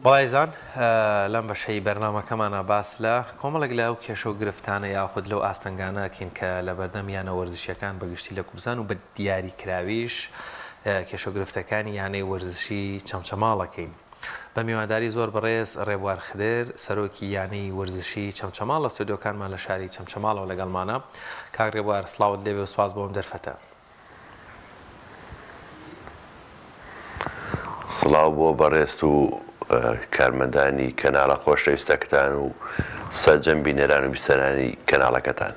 بەڵایزان لەم بەشەی بەرنامەکەمانا باس لە کۆمەڵێک لە ئەو کێشە و گرفتانە یاخود لەو ئاستەنگانە ئەکەین کە لەبەردەم یانە وەرزشیەکان بەگشتی لە کوردستان و بە دیاریکراویش کێشە و گرفتەکانی یانەی وەرزشی چەمچەماڵ ئەکەین. بە میوانداری زۆر بەڕێز ڕێبوار خدر سەرۆکی یانەی وەرزشی چەمچەماڵ لە ستۆدیۆکانمان لە شاری چەمچەماڵەوە لەگەڵمانە. کاک ڕێبوار سڵاوت لێبێ و سپاس بۆ ئەم دەرفەتە. سڵاو بۆ بەڕێزت و کارمەندانی کەناڵە خۆشەویستەکتان و سەرجەم بینەران و بیسەرانی کەناڵەکەتان.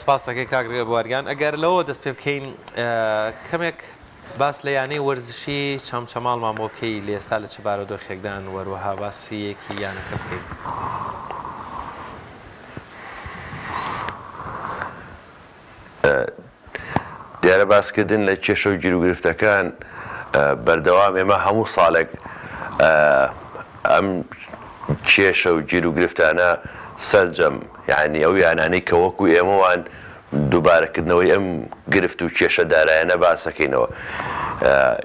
سپاست دەکەین کاک ڕێبوار گیان. ئەگەر لەوەوە دەست پێ بکەین کەمێک باس لە یانەی وەرزشی چەمچەماڵمان بۆ بکەی لە ئێستا لە چ بارودۆخێکدان و هەروەها باسی یەکی یانەکە بکەی. دیارە باسکردن لە کێشە و گیروگرفتەکان بەردەوام ئێمە هەموو ساڵێک ئەم کێشە و گیروگرفتانە سەرجەم یعنی ئەو یانانەی کە وەکو ئێمەوان دووبارەکردنەوەی ئەم گرفت و کێشە دارایانە باسەکەینەوە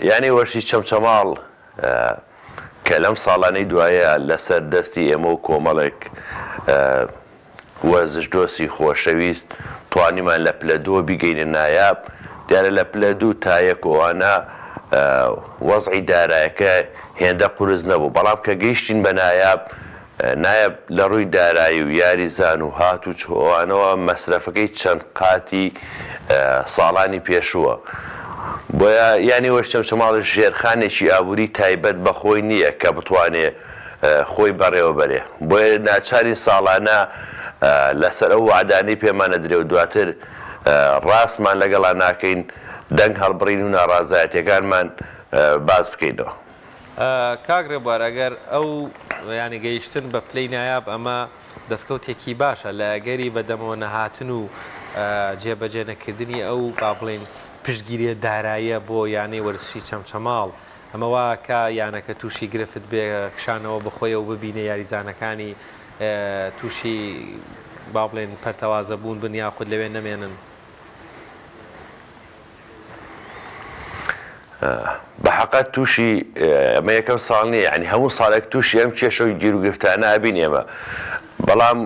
یانەی وەرزشی چەمچەماڵ کە لەم ساڵانەی دوایە لەسەر دەستی ئێمە و کۆمەڵێک وەرزشدۆستی خۆشەویست توانیمان لە پلە دووە بیگەینە نایاب، دیارە لە پلە دوو تا یەک و ئەوانە وەزعی دارایەکە هێندە قورس نەبوو، بەڵام کە گەیشتین بە نایاب، نایاب لە ڕووی دارایی و یاریزان و هاتوچۆ ئەوانەوە مەسرەفەکەی چەند قاتی ساڵانی پێشووە، بۆیە یانەی وەرزشی چەمچەماڵ ژێرخانێکی ئابووری تایبەت بە خۆی نییە کە بتوانێ خۆی بەڕێوە بەرێ بۆیە ناچارین ساڵانە لەسەر ئەو وەعدانەی پێمان ئەدرێ و دواتر ڕاستمان لەگەڵا ناکەین دەنگ هەڵبڕین و ناڕازایەتیەکانمان باس بکەینەوە. کاک ڕێبوار ئەگەر ئەو یانی گەیشتن بە پلەی نایاب ئەمە دەستکەوتێکی باشە لە ئەگەری بە دەمەوە نەهاتن و جێ بەجێ نەکردنی ئەو با بڵێین پشتگیریە داراییە بۆ یانەی وەرزشی چەمچەماڵ ئەمە وا ئەکا یانەکە تووشی گرفت بێ، کشانەوە بەخۆیەوە ببینێ، یاریزانەکانی تووشی با بڵێین پەرتەوازە بوون بن یاخود لەوێ نەمێنن. بە حەقە تووشی ئەمە یەکەم ساڵ نییە یانی هەموو ساڵێک تووشی ئەم کێشە و گیروگرفتانە ئەبین ئێمە بەڵام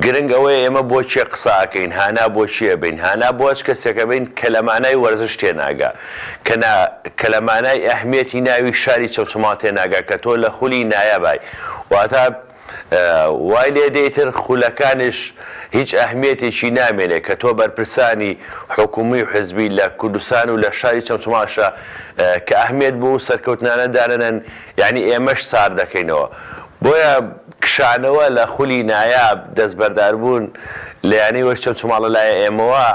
گرنگ ئەوەیە ئێمە بۆ کێ قسە ئەکەین، هانا بۆ کێ ئەبەین، هانا بۆ هەچ کەسێک ئەبەین کە لە مانای وەرزش تێناگا، کە نا کە لە مانای ئەهمیەتی ناوی شاری چەمچەماڵ تێناگا کە تۆ لە خولی نایابای واتە وای لێ دێ ئیتر خولەکانش هیچ ئەهمیەتێکی نامێنێ کە تۆ بەرپرسانی حکومی و حزبی لە کوردستان و لە شاری چەمچەماڵشا کە ئەهمیەت بۆ ئەو سەرکەوتنانە دانەنەن یانی ئێمەش سارد دەکەینەوە بۆیە کشانەوە لە خولی نایاب، دەستبەرداربوون لە یانەی وەک چەمچەماڵ لە لایە ئێمەوە،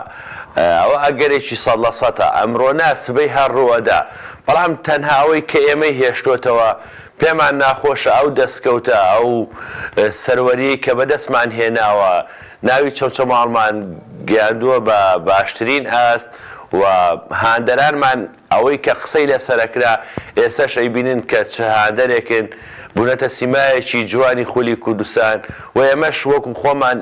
ئەوە ئەگەرێکی سەد لە سەتە، ئەمرۆ نا سبەی هەر ڕووئەدا، بەڵام تەنها ئەوەی کە ئێمەی هێشتۆتەوە پێمان ناخۆشە ئەو دەستکەوتە، ئەو سەروەریەی کە بەدەستمان هێناوە، ناوی چەمچەماڵمان گەیاندووە بە باشترین ئاست و هاندەرانمان ئەوەی کە قسەی لەسەر ئەکرا ئێستاش ئەیبینن کە چ هاندەرێکن بونەتە سیمایەکی جوانی خولی کوردستان و ئێمەش وەکو خۆمان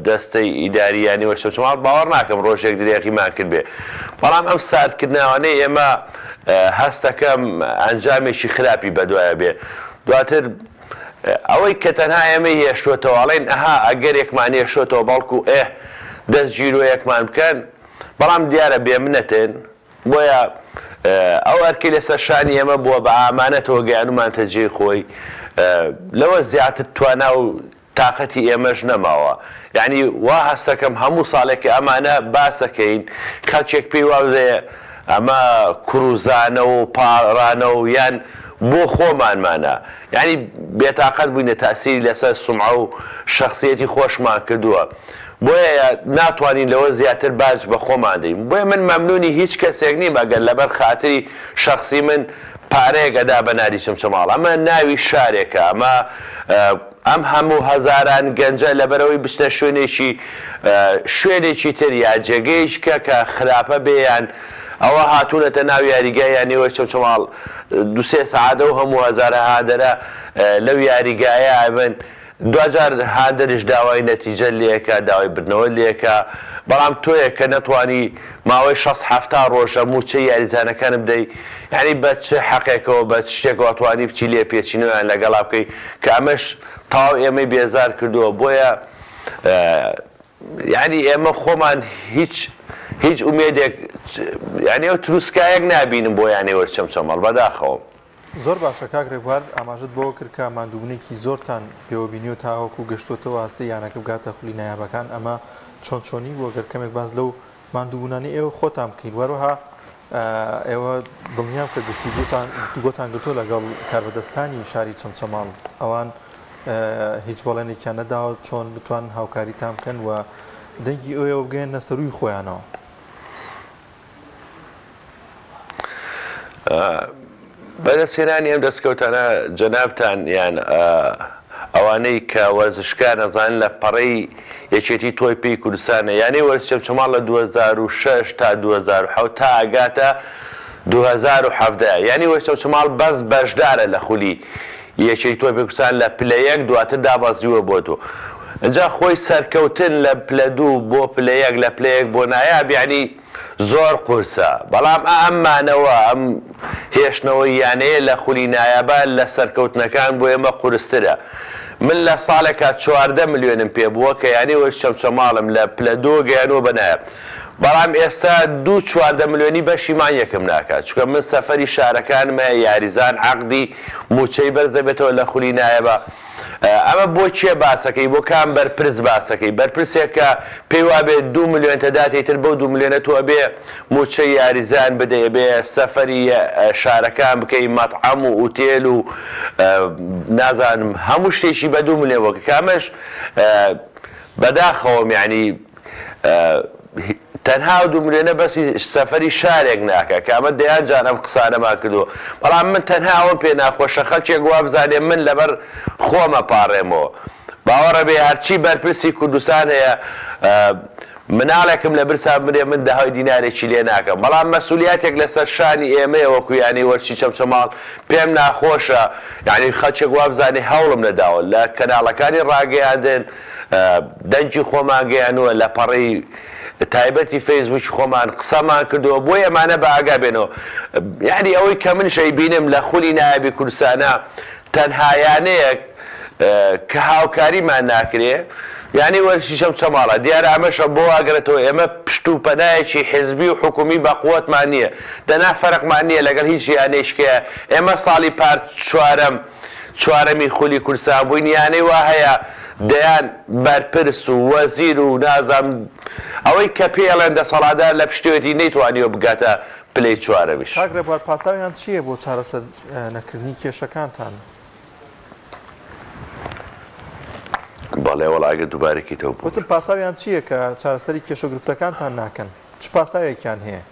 دەستەی ئیداری یانی وەرچەمچەماڵ باوەڕ ناکەم ڕۆژێک درێغیمان کردبێ بەڵام ئەم ساردکردنەوانەی ئێمە هەستەکەم ئەنجامێکی خراپی بەدوایە بێ دواتر ئەوەی کە تەنها ئێمەی هێشتۆتەوە ئەڵێن ئەها ئەگەرێکمان هێشتۆتەوە بەڵکو ئێه دەست گیرۆیەکمان بکەن بەڵام دیارە بێ منەتن، بۆیە ئەو ئەرکەی لەسەر شانی ئێمە بووە بە ئامانەتەوە گەیانومانتە جێی خۆی، لەوە زیاتر توانا و تاقەتی ئێمەش نەماوە، یەعنی وا هەستەکەم هەموو ساڵێک کە ئەمانە باسەکەین خەڵکێک پێی وابێ ئەمە کوڕوزانە و پاڕانە و یان بۆ خۆمانمانە، یەعنی بێتاقەت بووینە تاسیری لەسەر سومعە و شەخسیەتی خۆشمان کردووە. بۆیە ناتوانین لەوە زیاتر باج بە خۆمان دەین. بۆیە من مەمنونی هیچ کەسێک نیم ئەگەر لەبەر خاتری شەخسی من پارەیەک ئەدا بە ناری چەمچەماڵ. ئەمە ناوی شارێکە، ئەمە ئەم هەموو هەزاران گەنجە لەبەرئەوەی بچنە شوێنێکی شوێنێکی تر یا جێگەیەکی کە کە خراپە بێ یان ئەوە هاتوونەتە ناو یاریگای یان نێوەی چەمچەماڵ دوو سێ سەعات ئەو هەموو هەزارەها دەرە لەو یاریگایە ئەبن. دواجار هاندەریش داوای نەتیجە لێکا، داوای بردنەوە لێکا، بەڵام تۆیەک کە نەتوانی ماوەی شەست حەفتا ڕۆژە مووچەی یاریزانەکانت بدەی، یانی بە چ حەقێکەوە بە چ شتێکەوە ئەتوانی بچی لێپێچینەوەیان لەگەڵا بکەی کە ئەمەش تەواو ئێمەی بێزار کردووە، بۆیە یانی ئێمە خۆمان هیچ هیچ ئومێدێک یانی ئەو تروسکایەک نابینم بۆ یانەی وەرچەمچەمەڵ بەداخەوەم. زۆر باشە کاک رێبوار ئاماژەت بەوە کرد کە ماندووبونێکی زۆرتان پێوە بینیوە تاوەکو گەشتوەتەوە ئاستەی یانەکە بگاتە خولی نایابەکان ئەمە چۆن چۆنی بوو گەر کەمێک باس لەو ماندووبونانەی ئێوە خۆتان بکەین وەروەها ئێوە دڵنیام کە گفتوگۆتان گفتوگۆتان گرتووە لەگەڵ کاربەدەستانی شاری چەمچەماڵ ئەوان هیچ بەڵێنێکیان نەداوە چۆن بتوانن هاوکاریتان بکەن و دەنگی ئێوە بگەیەننە سەرووی خۆیانەوە. بەدەستهێنانی ئەم دەستکەوتانە جەنابتان یان ئەوانەی کە وەرزشکار ئەزانن لە پەڕەی یەکێتی تۆی پێی کوردستانە یانەی وەرزشی چەمچەماڵ لە 2006 تا 2007 تا ئەگاتە 2017 یانی وەرزشی چەمچەماڵ بەس بەشدارە لە خولی یەکێتی تۆی پێی کوردستان لە پلە یەک دواتر دابەزیوە بۆ دوو ئینجا خۆی سەرکەوتن لە پلە دوو بۆ پلە یەک لە پلە یەک بۆ نایاب یانی زۆر قورسە بەڵام ئا ئەم مانەوە ئەم هێشتنەوەی یانەیە لە خولی نایابا لە سەرکەوتنەکان بۆ ئێمە قورسترە من لە ساڵێکا 14 ملیۆنم پێ بووە کە یانەی وەرزی چەمچەماڵم لە پلە دوو گەیانووە بە نایاب بەڵام ئێستا دوو 14 ملیۆنی بەشی مانگێکم ناکات چونکە من سەفەری شارەکانم هەیە یاریزان عەقدی مووچەی بەرز دەبێتەوە لە خولی نایابا ئەمە بۆ کێ باسەکەی بۆ کام بەرپرس باسەکەی بەرپرسێک کە پێی وابێ دوو ملیۆن تەداتێ ئیتر بەو دوو ملیۆنە تۆ ئەبێ موچەی یاریزان بدەی ئەبێ سەفەری شارەکان بکەی مەتعەم و ئوتێل و نازانم هەموو شتێکی بە دوو ملیۆن بۆ کە ئەمەش بەداخەوەم یانی تەنها ئەو دوو ملیۆنە بەسی سەفەری شارێک ناکا کە ئەمە دەیان جار ئەم قسانەمان کردووە بەڵام من تەنها ئەوەم پێ ناخۆشە خەلکێک وابزانێ من لەبەر خۆم ئەپاڕێمەوە باوەڕە بێ هەرچی بەرپرسی کوردستان هەیە مناڵێکم لە برسا بمرێ من داوای دینارێکی لێ ناکەم بەڵام مەسولیاتێک لەسەر شانی ئێمەیە وەکو یانەی وەرزشی چەمچەماڵ پێم ناخۆشە یانی خەلکێک وابزانێ هەوڵم نەداوە لە کەناڵەکانی ڕاگەیاندن دەنگی خۆمان گەیانووە، لە پەڕەی تایبەتی فەیسبووکی خۆمان قسەمان کردووە، بۆیە ئەمانە بە ئاگا بێنەوە. یەعنی ئەوەی کە منش ئەیبینم لە خولی نایابی کوردستانا تەنها یانەیەک کە هاوکاریمان ناکرێ یانەی وەرزشی چەمچەماڵە. دیارە ئەمەشە بۆ ئەگەرێتەوە ئێمە پشت و پەنایەکی حزبی و حکوومی بە قوەتمان نییە، دەنا فەرقمان نییە لەگەڵ هیچ یانەیشکەیە. ئێمە ساڵی پار چوارەم چوارەمی خولی کوردستان بووین یانەی وا هەیە دەیان بەرپرس و وەزیر و نازانم ئەوەی کە پێی ئەڵێن دەسەڵاتدار لە پشتێتی نەیتوانیوە بگاتە پلەی چوارەمیش. کاک ڕێبوار پاساویان چییە بۆ چارەسەر نەکردنی کێشەکانتان؟ بەڵێ وەڵا ئەگەر دووبارە کەیتەوە بۆ. وتم پاساویان چییە کە چارەسەری کێشەو گرفتەکانتان ناکەن؟ چ پاساوێکیان هەیە؟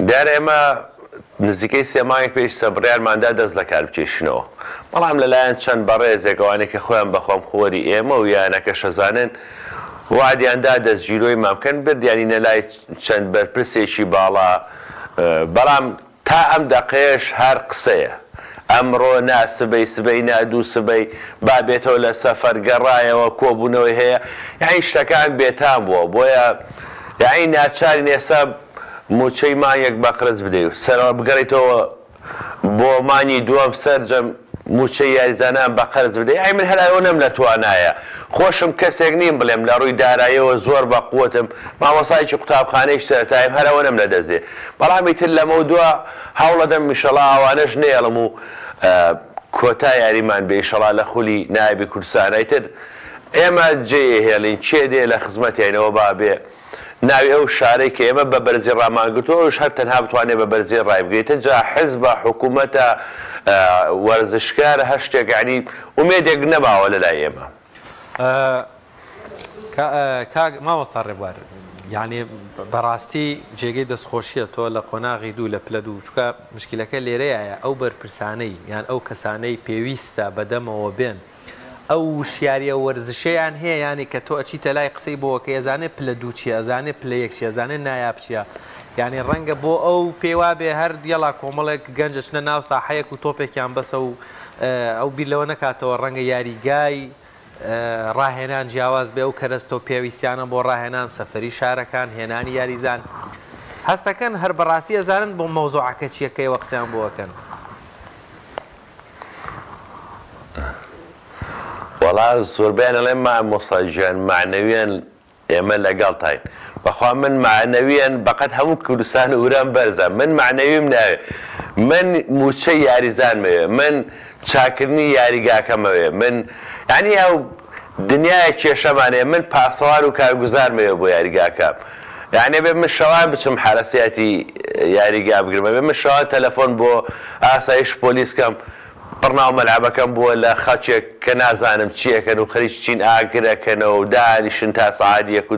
دیارە ئێمە نزیکەی سێ مانگێک پێش ئیستا بڕیارمان دا دەست لە کار بکێشینەوە، بەڵام لەلایەن چەند بەڕێزێک ئەوانەی کە خۆیان بە خەمخۆری ئێمە و یانەکەش ئەزانن وەعدیان دا دەستگیرۆیمان بکەن، بردیانینە لای چەند بەرپرسێکی باڵا، بەڵام تا ئەم دەقەیەش هەر قسەیە. ئەمڕۆ نا سبەی، سبەی نا دوو سبەی، با بێتەوە لە سەفەر، گەڕایەوە، کۆبوونەوەی هەیە، یەعنی شتەکان بێتام بووە، بۆیە یەعنی ناچارین ئێستا مووچەی مانگێک بە قرس بدەی و سەرەوە بگەڕێیتەوە بۆ مانگی دووەم سەرجەم مووچەی یاریزانان بە قەرز بدەی، ئەی من هەر ئەوەنەم لە توانایە، خۆشم کەسێک نیم بڵێم لە ڕووی داراییەوە زۆر بە قوەتم، مامۆستایەکی قوتابخانەیەکی سەرەتاییم هەر ئەوەنەم لە دەست دێ، بەڵام ئیتر لەمەودوا هەوڵەدەم ئیشەڵا ئەوانەش نەیەڵم و کۆتا یاریمان بێ ئیشەڵا لە خولی نایابی کوردستان ئیتر ئێمە جێ ئەهێڵین کێ دێ لە خزمەتیاینەوە با بێ. ناوی ئەو شارەی کە ئێمە بە بەرزی ڕامانگرتووە ئەویش هەر تەنها بتوانێ بە بەرزی ڕایبگرێتە جا حزبە حکوومەتە وەرزشکارە هەر شتێک یانی ئومێدێک نەماوە لە لای ئێمە. کاک مامۆستا ڕێبوار یانی بەڕاستی جێگەی دەستخۆشیە تۆ لە قۆناغی دوو لە پلە دوو چونکە مشکیلەکە لێرەیە ئەو بەرپرسانەی یان ئەو کەسانەی پێویستە بەدەمەوە بێن ئەو وشیاریە وەرزشەیان هەیە یانی کە تۆ ئەچیتە لای قسەی بۆ ئەکەی ئەزانێ پلە دوو چیە ئەزانێ پلە یەک چیە ئەزانێ نایاب چیە یانی ڕەنگە بۆ ئەو پێی وابێ هەر یەڵا کۆمەڵێک گەنج ئەچنە ناو ساحەیەک و تۆپێکیان بەسە و ئەو بیر لەوە نەکاتەوە ڕەنگە یاریگای ڕاهێنان جیاواز بێ ئەو کەرەستە و پێویستیانە بۆ ڕاهێنان سەفەری شارەکان هێنانی یاریزان هەستەکەن هەر بەڕاستی ئەزانن بۆ مەوزوعەکە چیە کە ئێوە قسەیان بۆ ئەکەن. وەڵا زۆربەیان ئەڵێن مامۆستا گیان مەعنەویەن ئێمە لەگەڵتاین بەخوا من مەعنەویەن بەقەد هەموو کوردستان ورەم بەرزە من مەعنەویم ناوێ من موچەی یاریزانمەوێ من چاکردنی یاریگاکەمەوێ من یانی ئەو دنیایە کێشەمان هەیە من پاسەوان و کارگوزارمەوێ بۆ یاریگاکەم یانی ئەبێ من شەوان بچم حەرەسیاتی یاریگا بگرم ئەبێ من شەوان تەلەفۆن بۆ ئاسایش پۆلیس کەم پڕ ناو مەلعەبەکەم بووە لە خەڵکێک کە نازانم چی ئەکەن و خەریکی چین ئاگر ئەکەنەوە و دانیشن تا سەعات یەک و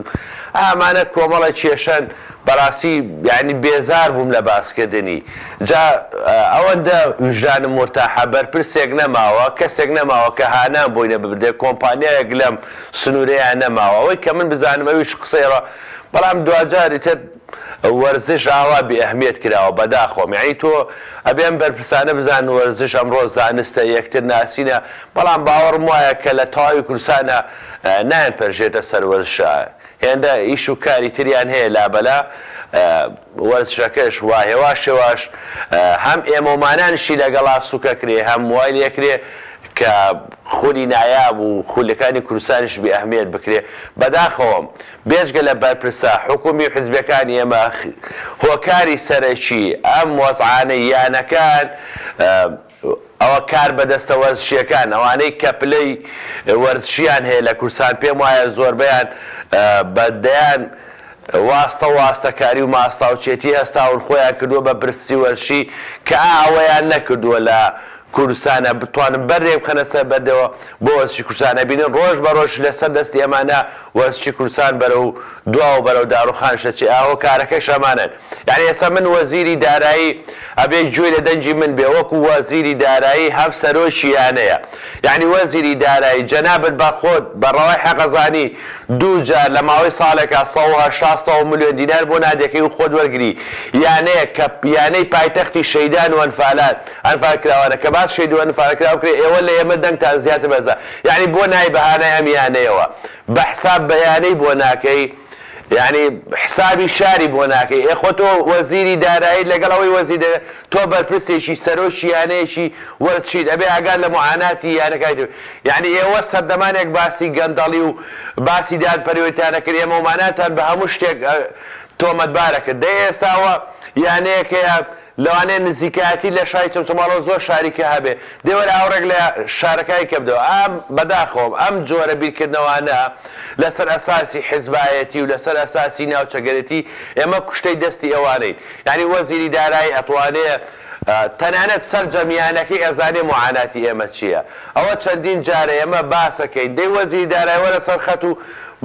ئەمانە کۆمەڵێ کێشەن بەڕاستی یانی بێزار بووم لە باسکردنی جا ئەوەندە ویژدانم مورتاحە بەرپرسێک نەماوە کەسێک نەماوە کە هانام بۆی نەببردێ کۆمپانیایەک لەم سنوورەیا نەماوە ئەوەی کە من بزانم ئەویش قسەی ڕا بەڵام دواجار ئیتر وەرزش ئاوا بێ ئەهمیەت کراوە بەداخەوەم یەعنی تۆ ئەبێ ئەم بەرپرسانە بزانن وەرزش ئەمڕۆ زانستە یەکتر ناسینە بەڵام باوەڕم وایە کە لە تەواوی کوردستانا نایەن پەرژێتە سەر وەرزشە هێندە ئیش و کاری تریان هەیە لابەلا وەرزشەکەش وا هێواش هێواش هەم ئێمەومانانشی لەگەڵا سوکەکرێ هەم وای لێکرێ کە خولی نایاب و خولەکانی کوردستانیش بێ ئەهمیەت بکرێ بەداخەوەم بێجگە لە بەرپرسە حکومی و حزبیەکانی ئێمە هۆکاری سەرەکی ئەم وەزعانەی یانەکان ئەوە کار بەدەستە وەرزشیەکان ئەوانەی کە پلەی وەرزشیان هەیە لە کوردستان پێم وایە زۆربەیان بە دەیان واستە و واستەکاری و ماستاوچێتی هەستاون خۆیان کردووە بە پرسی وەرزشی کە ئا ئەوەیان نەکردووە لە کوردستانە بتوانن بەردێک بخەنە سەر بەردەوە بۆ وەرزشی کوردستان ئەبینن ڕۆژ بە ڕۆژ لەسەر دەستی ئەمانە وەرزشی کوردستان بەرەو دواوە بەرەو داڕوخانش دەچێ ئا هۆکارەکەش ئەمانەن یانی ئێستا من وەزیری دارایی ئەبێ گوێی لە دەنگی من بێ وەکو وەزیری دارایی هەم سەرۆکی یانەیە یانی وەزیری دارایی جەنابت بە خۆت بە ڕەوای حەق ئەزانی دوو جار لە ماوەی ساڵێکا 180 سەد ملیۆن دینار بۆ نادیەکەی و خۆت وەرگری یانەیەک کە یانەی پایتەختی شەیدان و ئەنفالان ئەنفالکراوانە کە باس شەید و ئەنفالکراو کرێ ئێوە لە ئێمە دەنگتان زیاتر بەرزە یانی بۆ نای بە هانای ئەم یانەیەوە بە حساب بە یانەی بۆ ناکەی یانی حسابی شاری بۆ ناکەی ئێ خۆ تۆ وەزیری داراییت لەگەڵ ئەوەی وەزیر دەبێ تۆ بەرپرسێکی سەرۆکی یانەیەکی وەرزشیت ئەبێ ئاگات لە موعاناتی یانەکانی تر یانی ئێوە سەردەمانێک باسی گەندەڵی و باسی دادپەروەریتان ئەکرد ئێمەوماناتان بە هەموو شتێک تۆمەتبار ئەکرد دەی ئێستا ئەوە یانەیەک هەیە لەوانەیە نزیکایەتی لە شاری چەمچەماڵەوە زۆر شاری کە هەبێ دەی وەرە ئاوڕێک لە شارەکانی کە بدەوە ئەم بەداخەوەم ئەم جۆرە بیرکردنەوانە لەسەر ئەساسی حزبایەتی و لەسەر ئەساسی ناوچەگەرێتی ئێمە کوشتەی دەستی ئەوانەین یانی وەزیری دارایی ئەتوانێ تەنانەت سەرجەم یانەکەی ئەزانێ موعاناتی ئێمە چیە ئەوە چەندین جارە ئێمە باسەکەین دەی وەزیری دارای وەرە سەر خەت و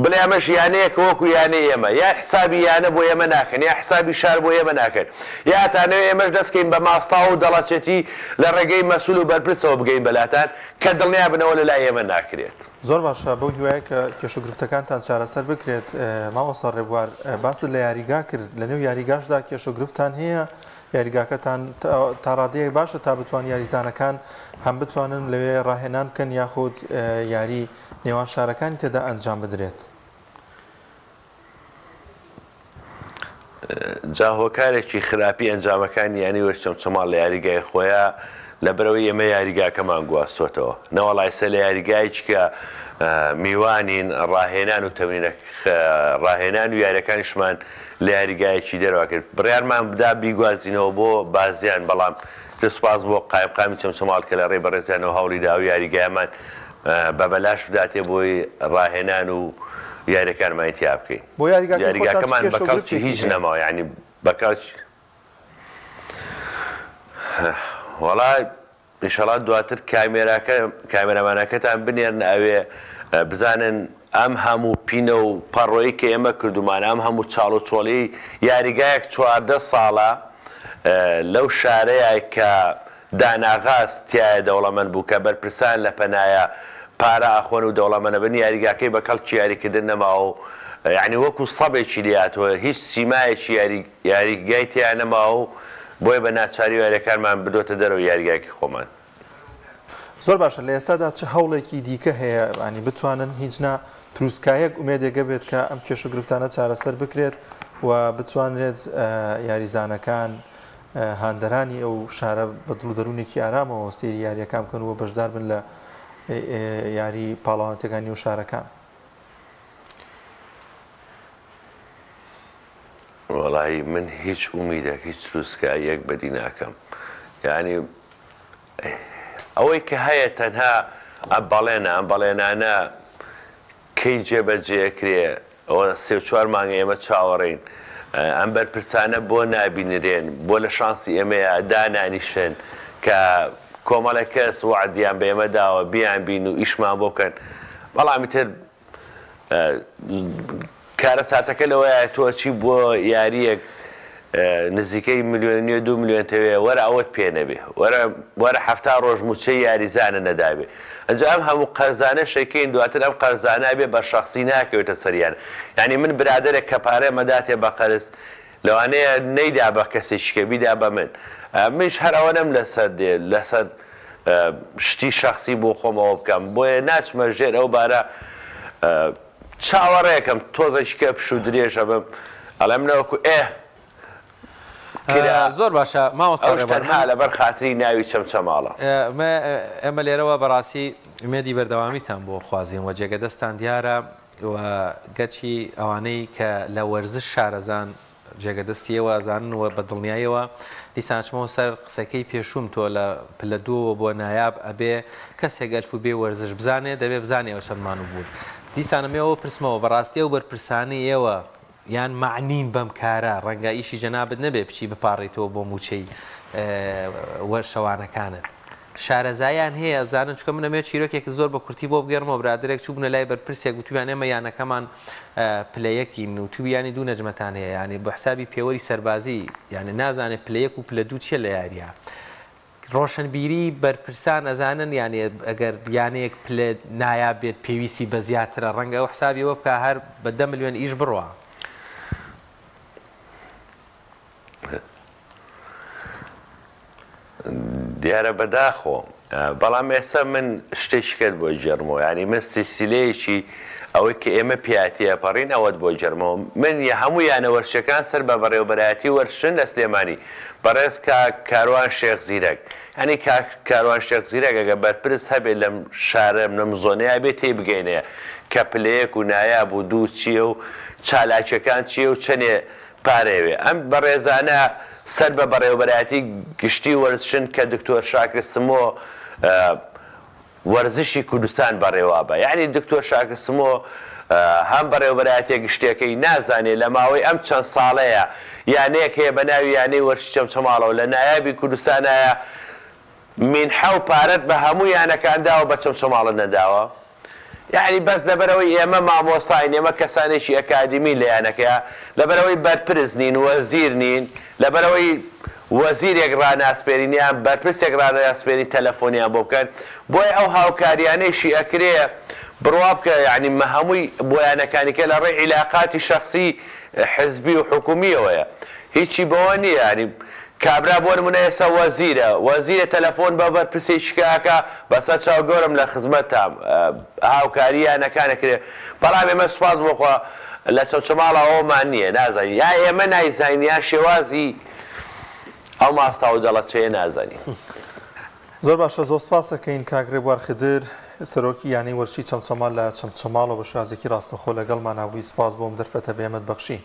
بڵێ ئەمەش یانەیەکە وەکو یانەی ئێمە یا حسابی یانە بۆ ئێمە ناکەن یا حسابی شار بۆ ئێمە ناکەن یا ئەتانەوێ ئێمەش دەست کەین بە ماستاو و دەڵەچێتی لە ڕێگەی مەسول و بەرپرسەوە بگەین بە لاتان کە دڵنیا بن ئەوە لە لای ئێمە ناکرێت. زۆر باشە بەو هیوایە کە کێشە و گرفتەکانتان چارەسەر بکرێت. مامۆستا ڕێبوار باست لە یاریگا کرد، لە نێو یاریگاشدا کێشە و گرفتتان هەیە، یاریگاکەتان تا ڕادەیەک باشە تا بتوان یاریزانەکان هەم بتوانن لەوێ ڕاهێنان بکەن یاخود یاری نێوان شارەکانی تێدا ئەنجام بدرێت؟ جا هۆکارێکی خراپی ئەنجامەکانی یانەی وەرزی چەمچەماڵ لە یاریگای خۆیا لەبەرئەوەی ئێمە یاریگاکەمان گواستۆتەوە نەوەڵا ئێستا لە یاریگایەکی کە میوانین ڕاهێنان و تەمرینە ڕاهێنان و یاریەکانیشمان لە یاریگایەکی دەرەوە کرد بڕیارمان دا بیگوازینەوە بۆ بازیان بەڵام سوپاس بۆ قایمقامی چەمچەماڵ کە لە ڕێی بەڕێزیانەوە هەوڵی دا ئەو یاریگایەمان بە بەلاش بداتێ بۆی ڕاهێنان و یاریەکانمانی تیا بکەین. بۆ یاریگاکەی خۆتان چ یاریگاکەمان کێشە بە و کەڵکی گرفتێکی هیچ هەیە؟ نەماوە یانی بە کەڵکی وەڵا ئیشەڵا دواتر کامێراکە کامێرامانەکەتان بنێرنە ئەوێ بزانن ئەم هەموو پینە و پەڕۆی کە ئێمە کردوومانە ئەم هەموو چاڵ و چۆڵی یاریگایەک 14 ساڵە لەو شارەیە کە داناغاز تیایە دەوڵەمەند بوو کە بەرپرسان لە پەنایا پارە ئەخۆن و دەوڵەمەنەبن یاریگاکەی بە کەڵکی یاریکردن نەماوە و یانی وەکو سەبێکی لێهاتووە هیچ سیمایەکی یاری یاریگای تیا نەماوە و بۆیە بە ناچاری یاریەکانمان بردۆتە دەرەوەی یاریگاکەی خۆمان. زۆر باشە لە ئێستادا چ هەوڵێکی دیکە هەیە ینی بتوانن هیچ نا تروسکایەک ئومێدێک هەبێت کە ئەم کێشە و گرفتانە چارەسەر بکرێت و بتوانرێت یاریزانەکان هاندەرانی ئەو شارە بە دڵ و دەروونێکی ئارامەوە سەیری یارییەکان بکەن و بەشدار بن لە یاری پاڵەوانێتیەکانی نێو شارەکان. وەڵایی من هیچ ئومیدێک هیچ تروسکاییەک بەدی ناکەم یانی ئەوەی کە هەیە تەنها ئەم بەڵێنە ئەم بەڵێنانە کەی جێبەجێ ئەکرێ ئەوە سێ و چوار مانگە ئێمە چاوەڕێین ئەم بەرپرسانە بۆ نابینرێن بۆ لە شانسی ئێمەیا دانانیشن کە کۆمەڵێک کەس وەعدیان بە ئێمە داوە بیانبین و ئیشمان بۆ بکەن بەڵام ئیتر کارەساتەکە لەوەیە تۆ ئەچی بۆ یارییەک نزیکەی ملیۆن نیە دوو ملیۆن تەوێ وەرە ئەوەت پێ نەبێ وەرە وەرە حەفتا ڕۆژ موچەی یاریزانە نەدابێ ئەنجا ئەم هەموو قەرزانە شەکەین دواتر ئەم قەرزانە بێ بە شەخسی ناکەوێتە سەریان یانی من برادەرێک کە پارەم ئەداتێ بە قەرز لەوانەیە نەیدا بە کەسێکی کە بیدا بە من منیش هەر ئەوەنەم لەسەر دێ لەسەر شتی شەخسی بۆ خۆم ئەوە بکەم بۆیە ناچمە ژێر ئەو بارە چاوەڕێکەم تۆزێکی کە پشوو درێژ ئەبم ئەڵێم نەوەکو ئێ کرا زۆر باشە مامۆستا ئەوش ڕێبوار تەنها من لەبەر خاتری ناوی چەمچەماڵە. ئێمە لێرەوە بەڕاستی ئومێدی بەردەوامیتان بۆ خوازین و جێگە دەستان دیارە و گەرچی ئەوانەی کە لە وەرزش شارەزان جێگە دەستی ئێوە ئەزانن و بە دڵنیایەوە دیسان ئەچمەوە سەر قسەکەی پێشووم تۆ لە پلە دووەوە بۆ نایاب ئەبێ کەسێک ئەلف و بێ وەرزش بزانێ دەبێ بزانێ ئەو چەند مانوو بوون دیسان ئەمێ ئەوە پرسمەوە بەڕاستی ئەو بەرپرسانەی ئێوە یان مەعنین بەم کارە ڕەنگە ئیشی جەنابت نەبێ بچی بپاڕێیتەوە بۆ مووچەی وەرشەوانەکانت شارەزایان هەیە ئەزانن چونکە من ئەمەوێت چیرۆکێکت زۆر بە کورتی بۆ بگێڕمەوە برادەرێک چووبنە لای بەرپرسێک وتوویان ئێمە یانەکەمان پلە یەکین وتوویانی دوو نەجمەتان هەیە یانی بە حسابی پێوەری سەربازی یانی نازانێت پلە یەک و پلە دوو چیە لە یاریە ڕۆشنبیری بەرپرسان ئەزانن یانی ئەگەر یانەیەک پلە نایاب بێت پێویستی بە زیاترە ڕەنگە ئەو حسابی ئەوە بکا هەر بە دە ملیۆن ئیش بڕوا. دیارە بەداخەوە بەڵام ئێستا من شتێکی کەت بۆ گێڕمەوە یانی من سلسلەیەکی ئەوەی کە ئێمە پیا تێپەڕین ئەوەت بۆ گێڕمەوە من یە هەموو یانە وەرزشەکان سەر بە بەڕێوەبەرایەتی وەرزشن لە سلێمانی بەڕێز کاک کاروان شێخ زیرەک یانی کاک کاروان شێخ زیرەک ئەگەر بەرپرس هەبێ لەم شارە لەم زۆنەیا بێ تێی بگەینێ کە پلەیەک و نایاب و دوو چییە و چالاکیەکان چییە و چەنێ پارەیەوێ. ئەم بەڕێزانە سەر بە بەڕێوەبەرایەتی گشتی وەرزشن کە دکتۆر شاکر سمۆ وەرزشی کوردستان بەڕێوابە. یەعنی دکتۆر شاکر سمۆ هەم بەڕێوەبەرایەتیە گشتیەکەی نازانێ لە ماوەی ئەم چەند ساڵەیە یانەیەک هەیە بە ناوی یانەی وەرزشی چەمچەماڵەوە لە نایابی کوردستانایە مینحە و پارەت بە هەموو یانەکان داوە بە چەمچەماڵت نەداوە؟ یەعنی بەس لەبەرئەوەی ئێمە مامۆستاین ئێمە کەسانێکی ئەکادیمین لە یانەکەیا لەبەرئەوەی بەرپرس نین وەزیر نین لەبەرئەوەی وەزیرێک ڕاناسپێرین یان بەرپرسێک ڕاناسپێرین تەلەفۆنیان بۆ بکەن بۆیە ئەو هاوکاریانەیشی ئەکرێ بڕوا بکە یەعنی هەمووی بۆ یانەکانی کە لە ڕێی عیلاقاتی شەخسی حزبی و حکومیەوەیە هیچی بەوە نیە یانی کابرا بۆ نمونە ئێستا وەزیرە وەزیرە تەلەفۆن بە بەرپرسێکی کە ئەکا بەسەر چاو گەورەم لە خزمەتتام هاوکاری یانەکان ئەکرێ بەڵام ئێمە سوپاس بۆ خوا لە چەمچەماڵا ئەوەمان نیە نازانین یا ئێمە نایزانین یان شێوازی ئەو ماستاو و دەڵەچەیە نازانین. زۆر باشە زۆر سپاس ئەکەین کاک ڕێبوار خدر سەرۆکی یانەی وەرزشی چەمچەماڵ لە چەمچەماڵەوە بە شێوازێکی ڕاستەوخۆ لەگەڵمانا بووی سپاس بۆ ئەم دەرفەتە بە ئێمەت بەخشی.